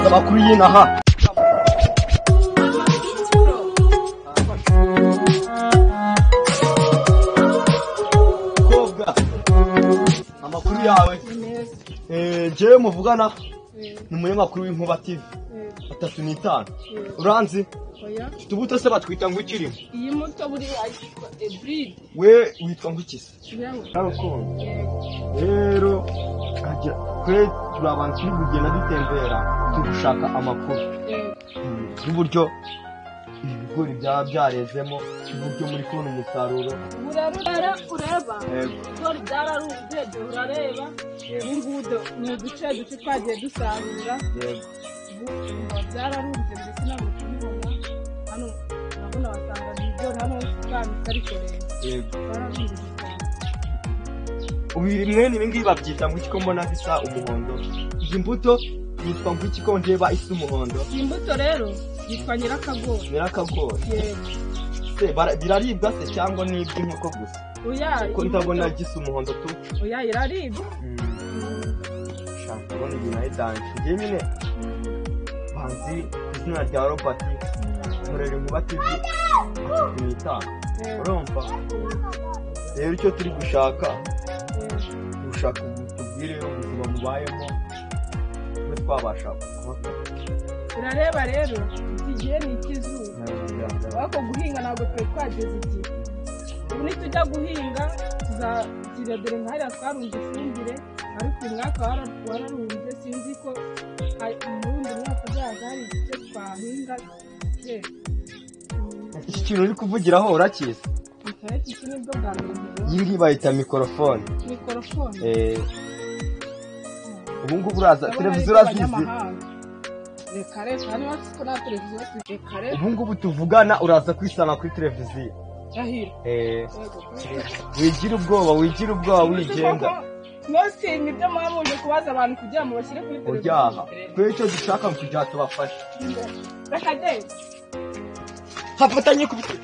Amakuru y'inaha kobwa, amakuru yawe. Jewe muvugana ni umunyamakuru w'Inkuba TV 35. Uranzi? Mfite ubuto se batwita ngo ikirimo? Iyi muto buriya yitwa Ebride. We witwa ngo iki se? Rero twe turi abantu turi kugenda dutembera turi gushaka amakuru y'uburyo ibi bigori byaba byarezemo, uburyo muri kubona umusaruro. Ureba ibigori byararumbye, urareba ubu ni uduce duce twagiye dusarura, ubu byararumbye ndetse ntabwo tubibona hano. Urabona wasanga ibigori hano twabitse ariko rero byararumbye cyane. Ubu mwene ibi ngibi babyita ngo iki ko mbona bisa umuhondo? Iyi mbuto yitwa ngo iki ko ndeba isa umuhondo? Iyi mbuto rero yitwa nyirakagori. Nyirakagori. Yego. Se biraribwa se cyangwa ni iby'inkoko gusa? Oya, kuko ndabona gisa umuhondo tu. Oya, iraribwa. Shaka kubona ibintu ari danje. Njye nyine banzi ku izina rya Robert, nkorera Inkuba TV 35. Urumva? Rero icyo turi gushaka, gushaka tubwire ubuzima mubayemo tube twabasha kubafata. Urareba rero iki gihe ni icy'izuba, ariko guhinga ntabwo twari twageze igihe. Ubu nitujya guhinga tuzagira, dore nka hariya twarunze ifumbire, ariko uyu mwaka wararumbye, sinzi ko mu wundi mwaka uzaza hari igice twahinga. Iki kintu uri kuvugiraho urakizi? Iki nibwo bwa mbere. Iyi ngiyi bayita mikorofone. Mikorofone. Ubu ngubu uraza televiziyo urazizi? Reka reka, hano iwacu ko nta televiziyo. Reka reka. Ubu ngubu tuvugana uraza kwisanga kuri televiziyo. Rahira. Wigira ubwoba, wigira ubwoba, wigenda. Ntusinye ibyo muba muje kubaza abantu kugira ngo bashyire kuri televiziyo. Uryaha twe icyo dushaka kugira tubafashe. Reka genda. Hafatanye ku biti.